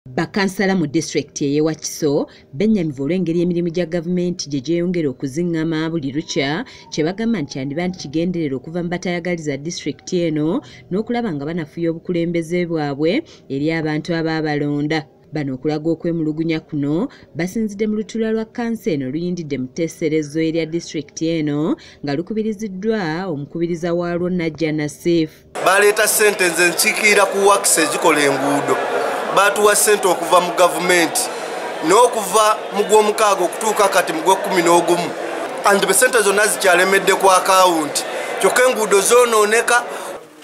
Bakansala mu disitulikiti ey'e Wakiso bennyamivu olw'engeri emirimu gya gavumenti gye gyeyongera okuziŋŋama buli lukya, kye bagamba nti kyandiba nti kigenderera okuva mu batayagaliza disitulikiti eno n'okulaba nga banafuya obukulembeze bwabwe eri abantu abaabalonda. Bano okulaga okwemulugunya kuno basinzidde mu lutuula lwa kkanso eno oluyindidde mu tteeserezo erya disitulikiti eno nga lukubiriziddwa omukubiriza waalwo Najja Nasif. Baleeta ssente nze nkiikirira ku wakisi ezikola enguudo. Batuwa ssente okuva mu gavumenti n'okuva mu gw'omukaaga okutuuka kati mu gw'ekumi n'ogumu, anti sente zonna zikyalemedde ku akawunti, kyokka enguudo zoonooneka.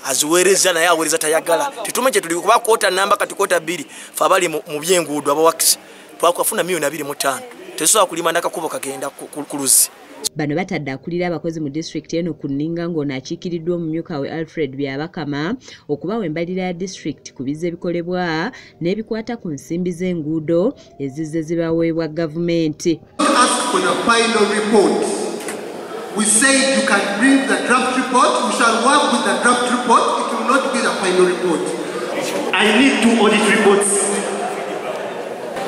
Aziweereza naye aweereza tayagala. Tetumanyi kyetuli kuba quarter namba kati quarter 2. Fe abali mu byenguudo abawakisi twakafuna miliyoni 25, tetusobola kulima nakakubo kagenda ku luzzi. Bano batadde akulira abakozi mu disitulikiti eno ku nninga, ng'ono akiikiriddwa omumyuka we Alfred Byabakama okubawa embalirira ya disitulikiti ku bizze bikolebwa n'ebikwata ku nsimbi z'enguudo ezizze zibaweebwa gavumenti. Ask for the final report. We said you can bring the draft report. We shall work with the draft report. It will not be the final report. I need two audit reports.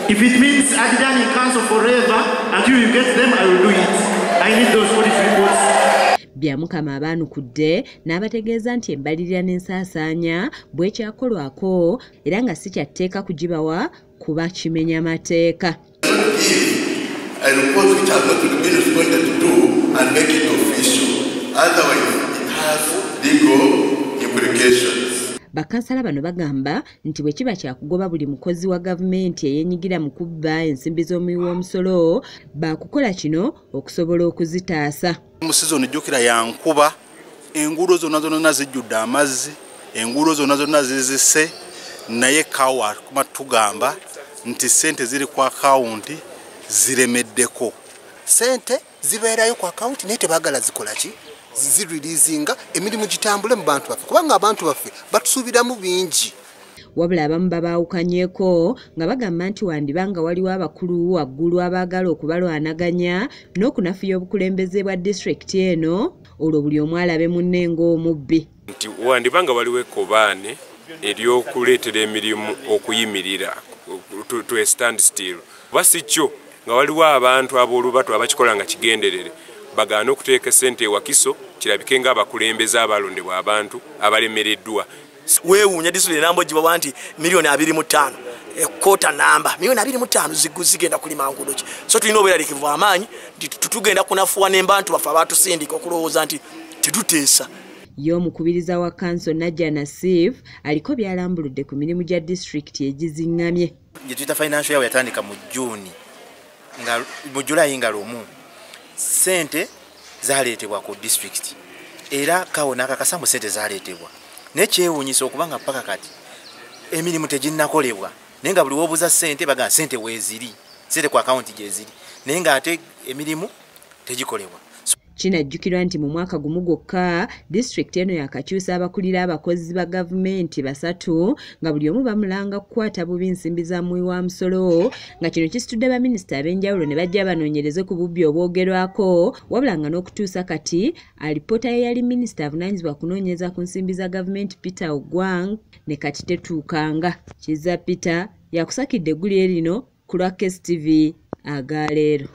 If it means adjourning council forever until you get them, I will do it. I need those audit reports. Byamukama abaanukudde n'abategeeza nti embalirira n'ensaasaanya bwekyakolwako era nga si kyatteeka kugibawa kuba kimenya mateeka. A report which has not been responded to and make it official. Otherwise, it has legal implications. Bakansala bano bagamba nti bwe kiba kyakugoba buli mukozi wa gavumenti eyeenyigira mu kubba ensimbi z'omuwi w'omusolo, baakukola kino okusobola okuzitaasa. Mu sizoni, jjukira, yankuba, enguudo zonna zonna zijjudde amazzi, enguudo zonna zonna zizise, naye kawa kuma tugamba nti sente ziri ku akawunti ziremeddeko. Sente zibeerayo ku akawunti naye tebaagala zikola ki, zireleasinga emirimu gitambule mu bantu baffe, kubanga abantu baffe batusuubiramu bingi. Wabula abamu babaawukanyeeko nga bagamba nti wandiba nga waliwo abakulu waggulu abaagala okubalwanaganya n'okunafuya obukulembeze bwa disitulikiti eno, olwo buli omu alabe munne ng'omubbi. Nti wandiba nga waliwo ekkobaane ery'okuleetera emirimu okuyimirira to a stand still, oba si kyo nga waliwo abantu ab'olubatu abakikola nga kigenderere bagaane okuteeka essente ewakiso, kirabike ng'abakulembeze abalondebwa abantu abalemereddwa. Weewuunya disitulikiti enamba ogibawa nti miliyoni 25, e quarter namba miliyoni 25 zigenda kulima nguudo ki? So tulina obweraliikirivu amaanyi nti tutugenda kunafuwa n'embantu baffe abatusindika okulowooza nti tetuteesa. Ye omukubiriza wa kanso Najja Nasif aliko byalambuludde ku mirimu gya disitulikiti egiziŋŋamye. Gye tuyita financial year yatandika mu Juni, nga mu Julayi nga 1 sente zaleetebwa ku disitulikiti, era kawo n'akakasa mu sente zaleetebwa, naye kyewuunyisa okuba nga paka kati emirimu teginnakolebwa, naye nga buli wobuuza sente bagamba sente weeziri, sente ku akawunti gyeziri, naye ng'ate emirimu tegikolebwa. Kinajjukirwa nti mu mwaka gumu gwokka disitulikiti eno yakakyusa abakulira abakozi ba gavumenti basatu, nga buli omu bamulanga kukwata bubi nsimbi za muwi wa musolo, nga kino kisitudde baminisita ab'enjawulo ne bajja banoonyereze ku bubbi obwogerwako, wabula nga n'okutuusa kati alipoota ye yali minisita avunaanyizibwa kunoonyereza ku nsimbi za gavumenti Peter Ogwang ne kati tetuukanga. Kiza Peter yakusakidde eggulire lino ku lwa KSTV agaleero.